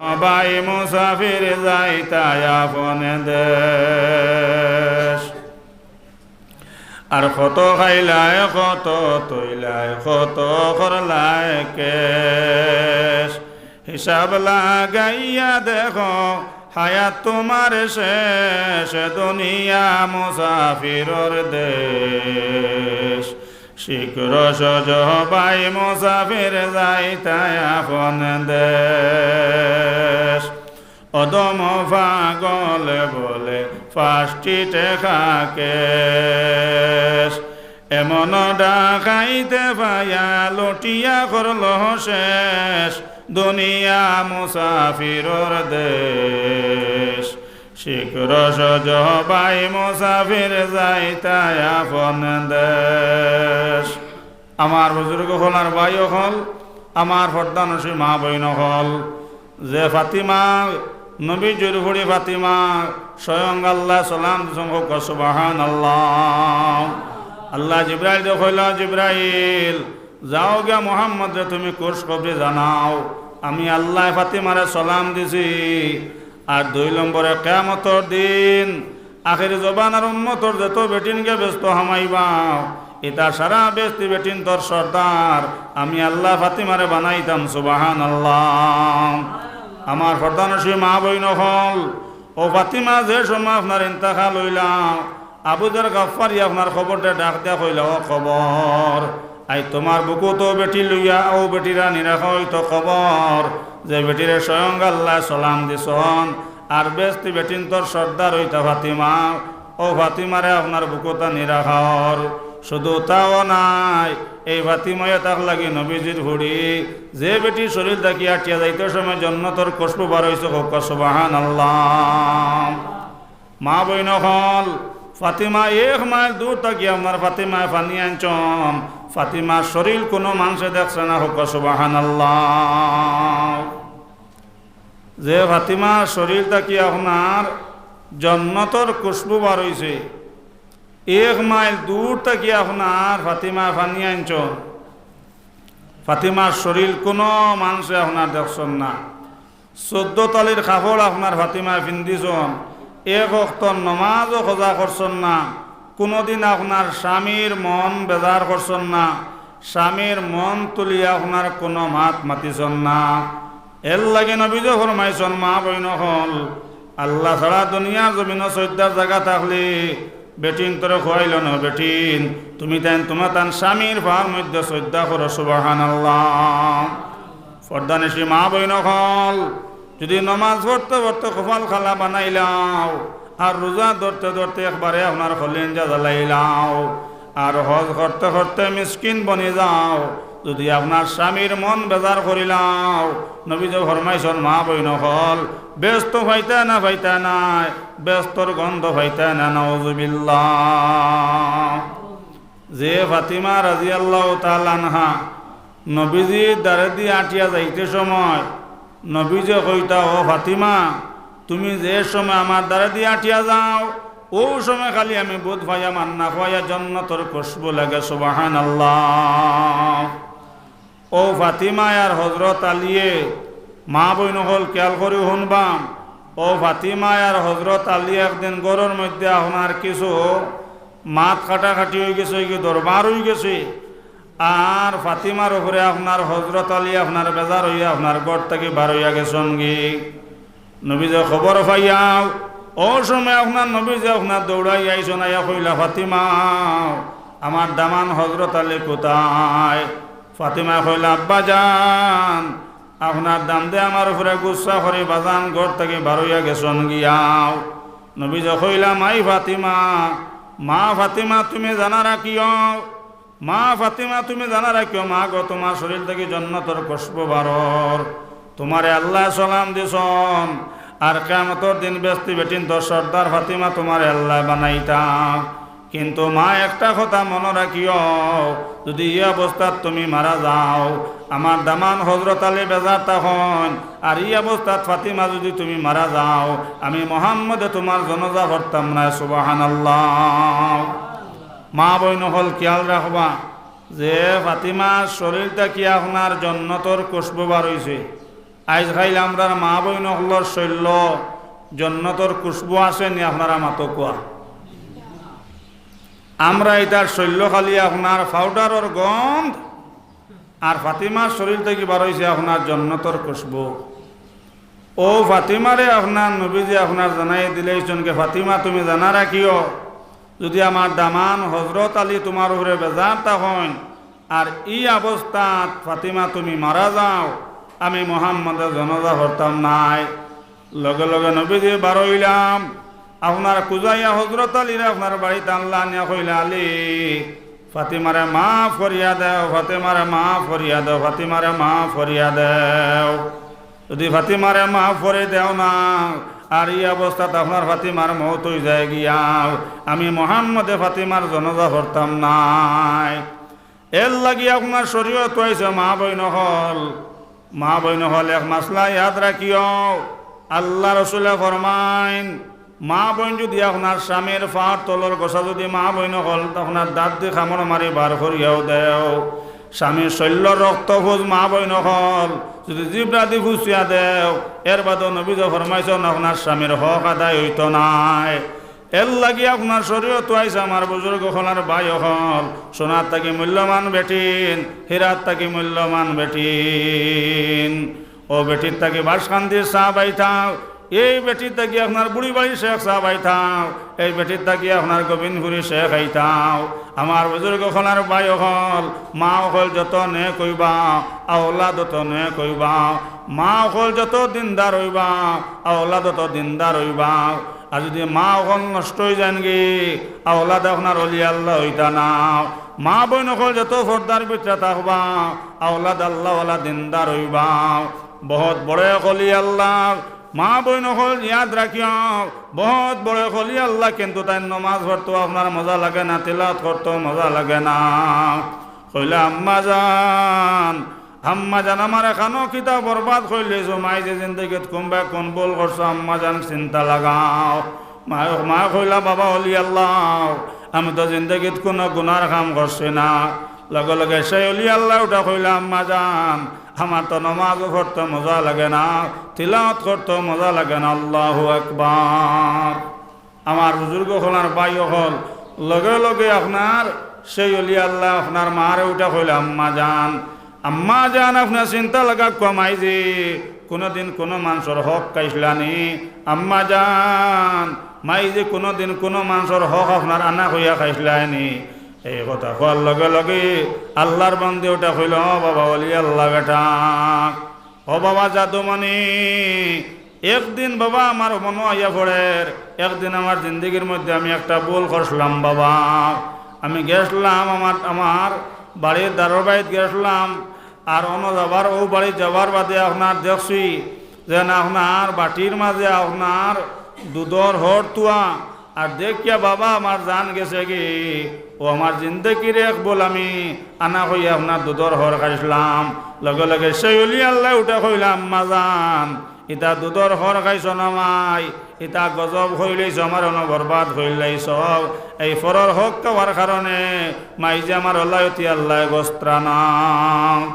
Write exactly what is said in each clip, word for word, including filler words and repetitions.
ভাই মুসাফির যাইতায় আপন দেশ। আর কত খাইলায়, কত থইলায়, কত করলায় কেশ। হিসাব লাগাইয়া দেখো, হায়াত তুমার শেষ, দুনিয়া মুসাফিরর দেশ। শিখ রসজ ভাই মুসাফির যাইতায় আপন দেশ। অধম পাগল বলে পাঁচটি টেকা কেশ। এমন ডাকাইতে পাইয়া লুটিয়া করল শেষ, দুনিয়া মুসাফিরর দেশ। শিখ রসজ ভাই মুসাফির যাইতায় আপন দেশ। আমার বুজুর্গ অকল আর ভাই অকল, আমার পর্দানশীন মা বইন অকল, যে ফাতিমা, নবীজির ফুড়ি ফাতিমা, স্বয়ং আল্লায় সালাম দিছইন, কউক্কা সুবহানাল্লাহ। আল্লায় জিব্রাইলরে কইলা, "জিব্রাইল, যাও গিয়া মুহাম্মদরে তুমি খুশখবরি জানাও, আমি আল্লায় ফাতিমারে সালাম দিছি।" আর দুই নম্বরে কিয়ামতর দিন আখেরি জমানার উম্মতর যত বেটিনগে বেহেস্তো হামাইবা, ইতা সারা বেহেস্তি বেটিন্তর সর্দার আমি আল্লায় ফাতিমারে বানাইতাম। সুবহানাল্লাহ। আমার পর্দানশীন মা বইন অকল, অউ ফাতিমা যে সময় আপনার ইন্তেকাল অইলা, আবু যর গাফফারি আপনার কবররে ডাক দিয়া কইলা, "ও কবর, আইজ তুমার বুকুত অউ বেটি লইয়া অউ বেটিরে আনি রাখা অইতো কবর, যে বেটিরে স্বয়ং আল্লায় সালাম দিছইন, আর বেহেস্তি বেটিন্তর সর্দার অইতা ফাতিমা, অউ ফাতিমারে আপনার বুকুত আনি রাখা অর।" শুধু তাও নায়, এই ফাতিমায় তার লাগি নবীজির ফুড়ি, যে বেটির শরীল থাকি আটিয়া যাইতে সময় জন্নতর খুশবু বার অইছে, কউক্কা সুবহানাল্লাহ। মা বইন অকল, ফাতিমা এক মাইল দূর থাকি আপনার ফাতিমায় পানি আনছইন, ফাতিমার শরীল কুনু মানষে দেখছে না, কউক্কা সুবহানাল্লাহ। যে ফাতিমার শরীল থাকি আপনার জন্নতর খুশবু বার অইছে, এক মাইল দূর থাকি আপনার ফাতিমায় পানি আনছইন, ফাতিমার শরীল কুনু মানষে আপনার দেখছইন না। চৌদ্দ তালির কাপড় আপনার ফাতিমায় পিন্দিছইন, এক ওয়াক্ত নমাজও কাজা করছইন না, কুনুদিন আপনার স্বামীর মন বেজার করছইন না, স্বামীর মন তুলিয়া আপনার কুনু মাত মাতিছইন না। এরলাগি নবীজিয়ে ফরমাইছইন, মা বইন অকল, আল্লাহ ছাড়া দুনিয়ার জমিনো সইজদার জাগা থাকলে বেটিন্তরে কইলা না, বেটিন, তুমি তাইন তুমার তান স্বামীর পাওর মধ্যে সইজদা করো, সুবহানাল্লাহ। পর্দানশীন মা বইন অকল, যুদি নমাজ পড়তে পড়তে কপাল কালা বানাইলাও, আর রোজা ধরতে ধরতে একবারে আপনার কলিজা জ্বালাইলাও, আর হজ করতে করতে মিসকিন বনি যাও, যুদি আপনার স্বামীর মন বেজার করিলাও, নবীজিয়ে ফরমাইছইন, মা বইন অকল, বেহেস্তো পাইতায় না, পাইতায় নায়, বেহেস্তর গন্ধ পাইতায় না, নাউজুবিল্লাহ। যে ফাতিমা রাদিয়াল্লাহু তাআলা আনহা নবীজির দারেদি আটিয়া যাইতে সময় নবীজিয়ে কইতা, "ও ফাতিমা, তুমি যে সময় আমার দারেদি আটিয়া যাও, অউ সময় খালি আমি বুঝ পাইয়ার আর না পাইয়ার জন্নতর খুশবু লাগে।" সুবহানাল্লাহ। অউ ফাতিমায় আর হজরত আলীয়ে, মা বইন অকল খিয়াল করি হুনবা, অউ ফাতিমায় আর হজরত আলী একদিন ঘরর মধ্যে আপনার কিছু মাত কাটাকাটি অইগেছে, অইগি দরবার অইগেছে। আর ফাতিমার উপরে আপনার হজরত আলী আপনার বেজার অইয়া আপনার ঘর থাকি বার অইয়া গেছইনগি। নবীজিয়ে খবর পাইয়া অউ সময় আপনার নবীজিয়ে আপনার দৌড়াইয়া আইছইন, আইয়া কইলা, "ফাতিমা, আমার দামান হজরত আলী কুথায়?" ফাতিমায় কইলা, "আব্বাজান, আপনার দামান্দে আমার উপরে গুসা করি বাজান ঘর থাকি বার অইয়া গেছইন গিয়াও।" নবীজিয়ে কইলা, "মাই ফাতিমা, মা ফাতিমা, তুমি জানা রাখিও, মা ফাতিমা, তুমি জানা রাখিও, মা গো, তুমার শরীল থাকি জন্নতর খুশবু বার অর। তুমারে আল্লায় সালাম দিছইন, আর কিয়ামতর দিন বেহেস্তি বেটিন্তর সর্দার ফাতিমা তুমারে আল্লায় বানাইতা। কিন্তু মা, একটা কথা মনো রাখিও, যুদি ই অবস্থাত তুমি মারা যাও, আমার দামান হজরত আলী বেজার থাকইন, আর ই অবস্থাত ফাতিমা যুদি তুমি মারা যাও, আমি মুহাম্মদে তুমার জানাজা পড়তাম নায়।" সুবহানাল্লাহ। মা বইন অকল খিয়াল রাখবা, যে ফাতিমার শরীল থাকি আপনার জন্নতর খুশবু বার অইছে, আইজ খাইল আমরার মা বইন অকলর শইল্লো জন্নতর খুশবু আছে নি? আপনারা মাতো কুয়া। আমরা ইতার শইল্লো খালি আপনার পাউডারর গন্ধ, আর ফাতিমার শরীর থাকি বার অইছে আপনার জন্নতর খুশবু। অউ ফাতিমারে আপনার নবীজি আপনার জানাই দিলাইছইন কে, "ফাতিমা, তুমি জানা রাখিও, যুদি আমার দামান হজরত আলী তুমার উপরে বেজার থাকইন, আর ই অবস্থাত ফাতিমা তুমি মারা যাও, আমি মুহাম্মদে জানাজা পড়তাম নায়।" লগে লগে নবীজি বার অইলা, আপনার কুজাইয়া হজরত আলীরে আপনার বাড়িত আনলা, আনিয়া কইলা, "আলী, ফাতিমারে মাফ করিয়া দেও, ফাতিমারে মাফ করিয়া দেও, ফাতিমারে মাফ করিয়া দেও। যুদি ফাতিমারে মাফ করি দেও না, আর ই অবস্থাত আপনার ফাতিমার মউত অইযায় গিয়া, আমি মুহাম্মদে ফাতিমার জানাজা পড়তাম নায়।" এরলাগি আপনার শরীয়তো আইছে মা বইন অকল, মা বইন অকল এক মাসলা ইয়াদ রাখিও। আল্লার রসুলে ফরমাইন, মা বইন যুদি আপনার স্বামীর পাওর তলর গোছা যুদি মা বইন অকল আপনার দাঁতদি কামড় মারি বার করিয়াও দেও, স্বামীর শইল্লর রক্ত পুজ মা বইন অকল যুদি জিব্রাদি ফুছিয়া দেও, এরবাদেও নবীজি ফরমাইছইন আপনার স্বামীর হক আদায় অইতো নায়। এরলাগি আপনার শরীয়তো আইছে আমার বুজুর্গ অকল আর ভাই অকল, সোনার থাকি মূল্যবান বেটিন, হীরার থাকি মূল্যবান বেটিন। অউ বেটির থাকি বাঁশকান্দির ছাব আইতাও, এই বেটির থাকি আপনার বুড়িবাড়ির শেখ ছাব আইতাও, এই বেটির থাকি আপনার গোবিন্দপুরী শেখ আইতাও। আমার বুজুর্গ অকল আর ভাই অকল, মা অকল যত নেক অইবা, আওলাদ অত নেক অইবা। মা অকল যত দিনদার অইবা, আওলাদ অত দিনদার অইবা। আর যুদি মা অকল নষ্ট অইযাইন গি, আওলাদ আপনার অলি আল্লা অইতা না। মা বইন অকল যত পর্দার ভিতরে থাকবা, আওলাদ আল্লাওয়ালা দিনদার অইবা। বউত বড় এক অলি আল্লা। মা বইন অকল ইয়াদ রাখিও, বউত বড় এক অলি আল্লা, কিন্তু তাইন নমাজ পড়তো আপনার মজা লাগে না, তিলাওত করতো মজা লাগে না। কইলা, "আম্মা জান, আম্মা জান, আমার এখানো কিতা বরবাদ করিলাইছো, মাইজে জিন্দেগিত কুনবায় কুন ভুল করছো, আম্মা জান, চিন্তা লাগাও।" মা, মা কইলা, "বাবা অলি আল্লা, আমি তো জিন্দেগিত কুনু গুনার কাম করছি না।" লগে লগে সেই অলি আল্লা উঠা কইলা, "আম্মা জান, আমার তো নমাজও পড়তো মজা লাগে না, তিলাওত করতো মজা লাগে না।" আল্লাহু আকবার। আমার বুজুর্গ অকল আর ভাই অকল, লগে লগে আপনার সেই অলি আল্লা আপনার মারে উঠা কইলা, "আম্মা জান, আম্মা জান, আপনার চিন্তা লাগা কুয়া, মাইজে কুনুদিন কুনু মানষর হক খাইছলা নি? আম্মা জান, মাইজে কুনুদিন কুনু মানষর হক আপনার আনা কইয়া খাইছলা নি?" এই কথা কওয়ার লগে লগে আল্লার বান্দি উঠা কইলা, "ও বাবা, অলি আল্লা বেটা, ও বাবা জাদুমণি, একদিন বাবা আমার মনো আইয়া পড়ের, একদিন আমার জিন্দেগির মধ্যে আমি একটা ভুল করছিলাম বাবা। আমি গেছলাম আমার, আমার বাড়ির দারর বাড়িত গেছলাম, আর অনো যাবার, অউ বাড়িত যাবার বাদে আপনার দেখছি যেন আপনার বাটির মাঝে আপনার দুধর হর থুয়া, আর দেখিয়া বাবা আমার জান গেছে গি, অউ আমার জিন্দেগির এক ভুল, আমি আনা কইয়া আপনার দুধর হর খাইছলাম।" লগে লগে সেই অলি আল্লায় উঠা কইলা, "আম্মা জান, ইতা দুধর হর খাইছো না মাই, ইতা গজব করিলাইছো, আমার অনো বরবাদ করিলাইছো। এই পরর হক খাওয়ার কারণে মাইজে আমার অলায়তি আল্লায় গছরা না।"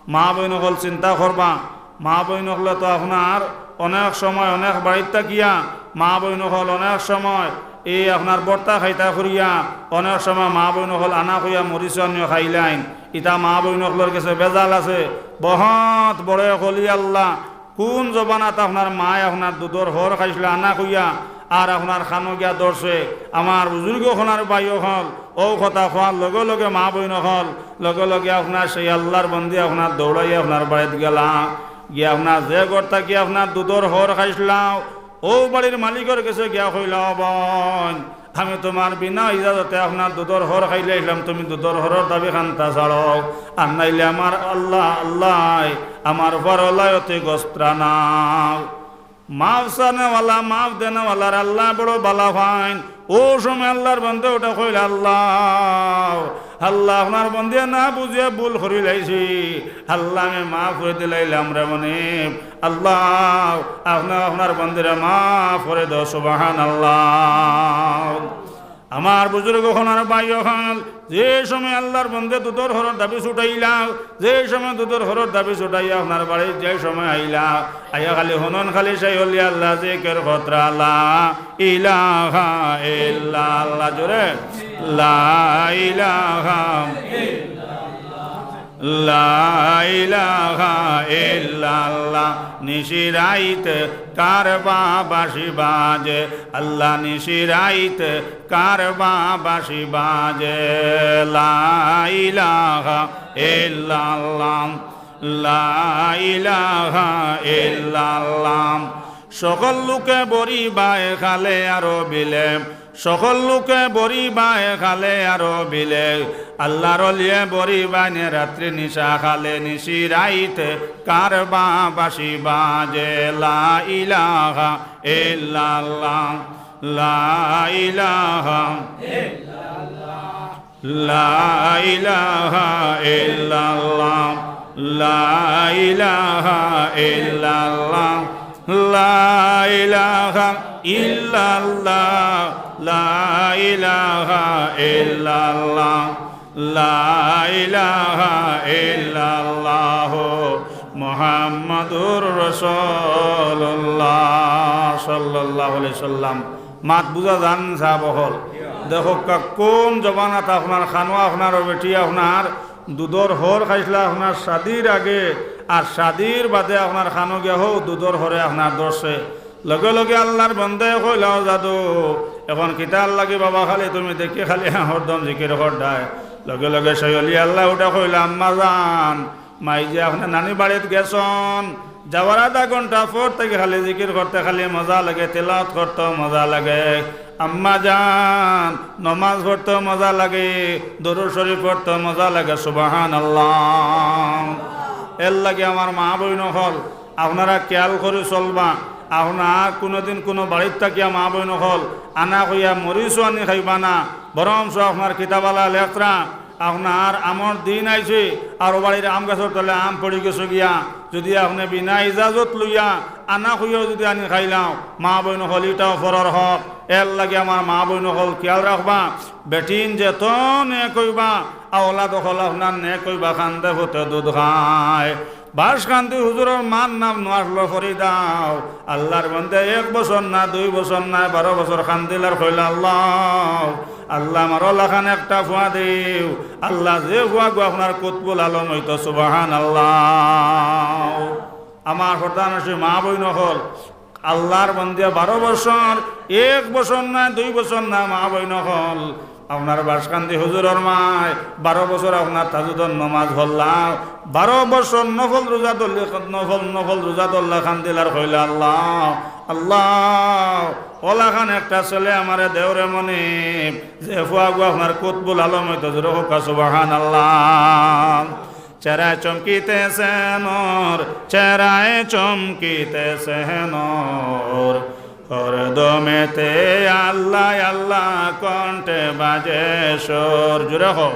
মা বইন অকল চিন্তা করবা, মা বইন অকলে তো আপনার অনেক সময় অনেক বাড়িত থাকিয়া, মা বইন অকল অনেক সময় এই আপনার ভর্তা খাইতা করিয়া, অনেক সময় মা বইন অকল আনা কইয়া মরিচ আনিও খাইলাইন। ইতা মা বইন অকলর গেছে ভেজাল আছে। বউত বড় এক অলি আল্লা, কুন জমানাত আপনার মায় আপনার দুধর হর খাইছলা আনা কইয়া, আর আপনার কানো গিয়া ধরছে। আমার বুজুর্গ অকল আর ভাই অকল, অউ কথা কওয়ার লগে লগে মা বইন অকল, লগে লগে আপনার সেই আল্লার বান্দি আপনার দৌড়াইয়া আপনার বাড়িত গেলা, গিয়া আপনার যে ঘর থাকি আপনার দুধর হর খাইছলা, অউ বাড়ির মালিকর গেছে গিয়া কইলা, "ও বইন, আমি তুমার বিনা ইজাজতে আপনার দুধর হর খাইলাইছলাম, তুমি দুধর হরর দাবি খান্তা ছাড়ো, আর নাইলে আমার আল্লা, আল্লায় আমার পরর অলায়তি গছরা না।" মাফ চানেওয়ালা, মাফ দেনেওয়ালার আল্লা বড় ভালা পাইন। অউ সময় আল্লার বান্দি উঠা কইলা, "আল্লা, আল্লা, আপনার বান্দিয়ে না বুঝিয়া ভুল করিলাইছি, আল্লা আমি মাফ করি দিলাইলাম রে মনিব, আল্লা আপনে আপনার বান্দিরে মাফ করি দেও।" সুবহানাল্লাহ। আমার বুজুর্গ অকল আর ভাই অকল, যে সময় আল্লার বন্দে দুধর হরর দাবি ছুটাইলা, যে সময় দুধর হরর দাবি ছুটাইয়া আপনার বাড়িত যে সময় আইলা, আইয়া খালি হুনইন খালি সেই অলি আল্লার জিকির করতরা, লা ইলাহা ইল্লাল্লাহ, জোরে, লা ইলাহা লা ইলাহা ইল্লাল্লাহ। নিশি রাইত কার বা বাঁশি বাজে, আল্লাহ নিশি রাইত কার বা বাঁশি বাজে। লা ইলাহা ইল্লাল্লাহ, লা ইলাহা ইল্লাল্লাহ। সকল লোকে বরিবায় খালে আরো বিলে, সকল লোকে বরিবায় খালে আরো বিলে, আল্লার অলিয়ে বরিবায় নে রাত্রি নিশা খালে নিশি রাইত কার বা বাঁশি বাজে। লা ইলাহা ইল্লাল্লাহ, লা ইলাহা লা ইলাহা ইল্লাল্লাহ, লা ইলাহা ইল্লাল্লাহ, লা ইলাহা ইল্লাল্লাহ, লা ইলাহা ইল্লাল্লাহ, লা ইলাহা ইল্লাল্লাহ, মুহাম্মাদুর রাসূলুল্লাহ সাল্লাল্লাহু আলাইহি সাল্লাম। মাত বুঝা যার নি সাব অকল? দেখউক্কা, কুন জমানাত আপনার কানো আপনার বেটি আপনার দুধর হর খাইছলা আপনার শাদির আগে, আর শাদির বাদে আপনার কানো গিয়া হউ দুধর হরে আপনার ধরছে। লগে লগে আল্লার বন্দায় কইলা, "ও জাদু, অখন কিতার লাগি বাবা খালি তুমি দেখি খালি হরদম জিকির কররায়?" লগে লগে সেই অলি আল্লায় উঠি কইলা, "আম্মা জান, মাইজে আপনার নানি বাড়িত গেছইন, যাওয়ার আধা ঘন্টা পর থাকি খালি জিকির করতে খালি মজা লাগে, তেলাওয়াত করতে মজা লাগে। আম্মা জান, নমাজ পড়তে মজা লাগে, দরুদ শরীফ পড়তে মজা লাগে।" সুবহানাল্লাহ। এরলাগি আমার মা বইন অকল, আপনারা খিয়াল করি চলবা। আপনার কুনুদিন কুনু বাড়িত থাকিয়া মা বইন অকল আনা কইয়া মরিচও আনি খাইবা না, বরঞ্চ আপনার কিতাবালা লেখরা আপনার আমর দিন আইছে, আর অউ বাড়ির আম গাছর তলে আম পড়ি গেছে গিয়া, যুদি আপনে বিনা ইজাজত লইয়া আনা কইয়াও যুদি আনি খাইলাও, মা বইন অকল, ইটাও পরর হক। এরলাগি আমার মা বইন অকল খিয়াল রাখবা, বেটিন যেত নেক অইবা, আওলাদ অকল আপনার নেক অইবা, কান্দে পুতে দুধ খায়। বাসকান্দি হুজুরর মার নাম নোয়ারলো ফরিদাও। আল্লার বন্দে এক বছর না, দুই বছর না, বারো বছর কান্দিল আর কইলা, "আল্লাহ, আল্লাহ, আমার অলাখান একটা ফুয়া দেও। আল্লাহ, যে ফুয়াগু আপনার কুতবুল আলম অইতো।" সুবহানাল্লাহ। আমার প্রধান হচ্ছে মা বইন অকল, আল্লার বন্দিয়া বারো বছর, এক বছর না, দুই বছর না, মা বইন অকল, আপনার বাসকান্দি হুজুরর মায় বারো বছর আপনার তাজুদর নমাজ পড়লা, বারো বছর নফল রোজা ধরলি, নফল, নফল রোজা ধরলা, কান্দিল আর কইলা, "আল্লাহ, আল্লাহ, অলাখান একটা ছেলে আমারে দেওরে মনিব, যে ফুয়াগু আপনার কুতবুল আলম অইতো।" জোরে কউক্কা সুবহানাল্লাহ। চেহারায় চমকিতেছে নূর, চেহারায় চমকিতেছে নূর। হরদমেতে আল্লাহ আল্লাহ কণ্ঠে বাজে সুর। জোরে কও।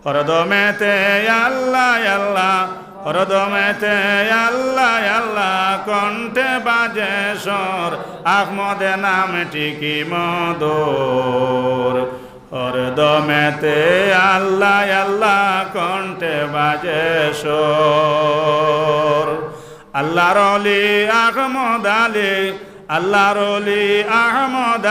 হরদমেতে আল্লাহ আল্লাহ, হরদমেতে আল্লাহ আল্লাহ কণ্ঠে বাজে সুর। আহমদ নামটি কি মধুর। হরদমেতে আল্লাহ আল্লাহ কণ্ঠে বাজে সুর। আল্লাহর অলি আহমদ আলী, আল্লাহর অলি আহমদ